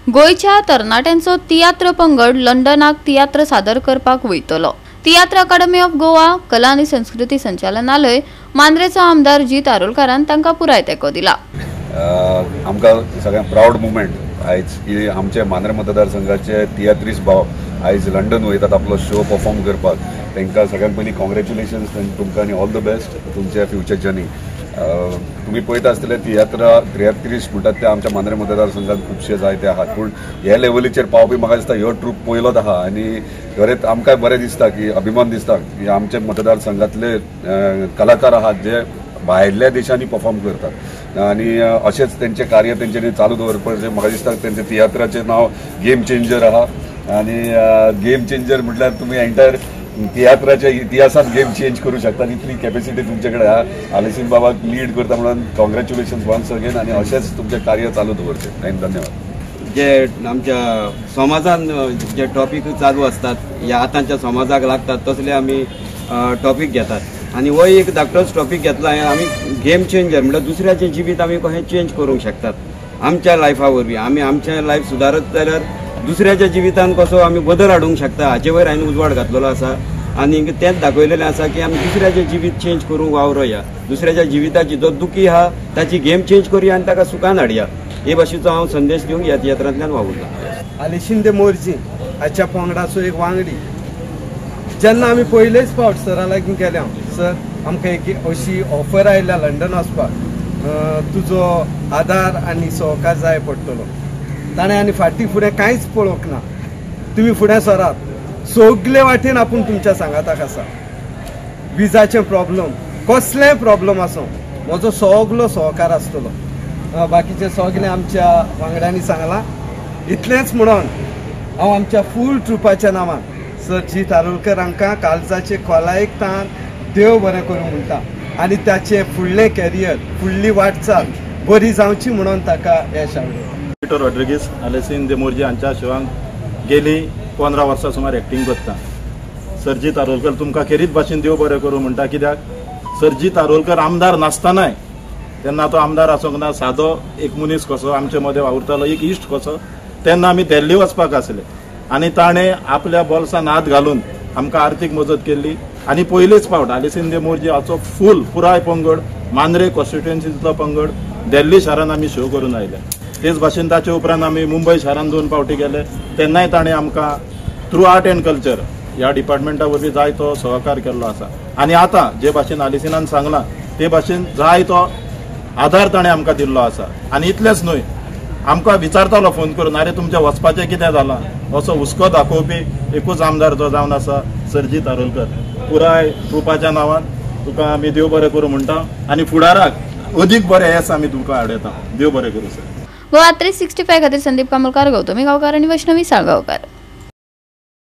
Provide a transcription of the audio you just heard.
गोंयच्या तरणाट्यांचो तियात्र पंगड लंडनाक तियात्र सादर करपाक वयतलो. तियात्र अकादमी ऑफ गोवा, कला आनी संस्कृती संचालनालय, मांद्रेचो आमदार जीत आरोलकारान तांकां पुराय तेंको दिला. आमकां सगळ्यांक प्रावड मुवमेंट आयज की आमचे मांद्रे मतदारसंघाचे तियात्रीस भाव आयज लंडन वयतात आपलो शो परफॉर्म करपाक. तांकां सगळ्यांत पयलीं कॉंग्रेच्युलेशन्स तुमकां आनी ऑल the best तुमच्या फ्युचर जर्नी. तुमी पळयता आसतले तियात्रीस म्हणटात ते आमच्या मांद्रे मतदारसंघात खुबशे जायते आहात, पूण हे लेवलीचेर पावपी म्हाका दिसता ह्यो ट्रूप पयलोच आहा आनी खरेंच आमकां बरें दिसता की अभिमान दिसता की आमच्या मतदारसंघातले कलाकार आहात जे भायल्या देशांनी परफॉर्म करतात आनी अशेंच तेंचें कार्य तेंच्यांनी चालू दवरपाचें. म्हाका दिसता तेंचें तियात्राचें नांव गेम चेंजर आहा आनी गेम चेंजर म्हटल्यार तुमी एंटायर तियात्राच्या इतिहासात गेम चेंज करूं शकता इतली कॅपेसिटी तुमचे कडेन आहा. आलेसीन बाबाक लीड करता म्हणून कॉंग्रेच्युलेशन्स वन्स अगेन आनी अशेंच तुमचें कार्य चालू दवरचें. धन्यवाद. जे आमच्या समाजान जे टॉपीक चालू आसतात या आतांच्या समाजाक लागतात तसले आमी टॉपीक घेतात आनी हो एक धाकटोच टॉपीक घेतला. आमी गेम चेंजर म्हणल्यार दुसऱ्याचें जिवीत आमी कशें चेंज करूंक शकतात आमच्या लायफा वरवीं. आमी आमचें लायफ सुदारत जाल्यार दुसऱ्याच्या जिवितान कसो आमी बदल हाडूंक शकता हाचे वयर हांवें उजवाड घातलेलो आसा आनी तेंच दाखयलेलें आसा की आमी दुसऱ्याचें जिवीत चेंज करूंक वावरोया, दुसऱ्याच्या जिविताची जो दुखी आहा ताची गेम चेंज करुया आनी ताका सुखान हाडया. हे भाशेचो हांव संदेश दिवंक ह्या तियात्रांतल्यान वावुरला. आलेशीन दे मोरजी हाच्या पंगडाचो एक वांगडी. जेन्ना आमी पयलेच फावट सरा लागीं गेले, सर आमकां एक अशी ऑफर आयल्या लंडन वचपाक, तुजो आदार आनी सहकार जाय पडटलो. ताणें आनी फाटीं फुडें कांयच पळोवंक ना, तुमी फुडें सरात, सगळे वाटेन आपूण तुमच्या सांगाताक आसा. विजाचें प्रॉब्लम, कसलेंय प्रॉब्लम आसूं म्हजो सगलो सहकार आसतलो. बाकीचे सगळे आमच्या वांगड्यांनी सांगलां. इतलेंच म्हणून हांव आमच्या फूल ट्रुपाच्या नांवान सर जीत आरोलकर हांकां काळजाचे खोलायेक तान देव बरें करूं म्हणटा आनी ताचें फुडलें कॅरियर, फुडली वाटचाल बरी जावची म्हणून ताका येश आवडटा. पिटर रॉड्रिगीस आलेसीन दे मोरजी हांच्या शोवांक गेली 15 वर्सां सुमार एक्टींग करता. सरजीत आरोलकर तुमकां खेरीत भाशेन देव बरें करूं म्हणटा, कित्याक सरजीत आरोलकर आमदार नासतनाय तेन्ना तो आमदार आसूंक ना, सादो एक मनीस कसो आमचे मदें वावुरतालो, एक इश्ट कसो. तेन्ना आमी दिल्ली वचपाक आसले आनी ताणें आपल्या बोल्सान हात घालून आमकां आर्थीक मजत केल्ली आनी पयलेच फावट आलेसीन दे मोरजी हाचो फूल पुराय पंगड मांद्रे कॉन्स्टिट्युएन्सींतलो पंगड दिल्ली शारान आमी शो करून आयले. तेच भाशेन ताचे उपरांत आमी मुंबय शारान 2 फावटी गेले, तेन्नाय ताणें आमकां थ्रू आर्ट एंड कल्चर ह्या डिपार्टमेंटा वरवीं जाय तो सहकार केल्लो आसा. आनी आतां जे भाशेन आलेसिनान सांगलां ते भाशेन जाय तो आधार ताणें आमकां दिल्लो आसा. आनी इतलेंच न्हय, आमकां विचारतालो फोन करून, आरे तुमचें वचपाचें कितें जालां, असो हुस्को दाखोवपी एकूच आमदार जो जावन आसा सरजीत आरोलकर. पुराय ट्रुपाच्या नांवान तुका आमी देव बरें करूं म्हणटा आनी फुडाराक अदीक बरें येस आमी तुमकां हाडयता. देव बरें करूं सर. गोवा 365 खातीर संदीप कामोलकार, गौतमी गांवकार आनी वैष्णवी साळगांवकार.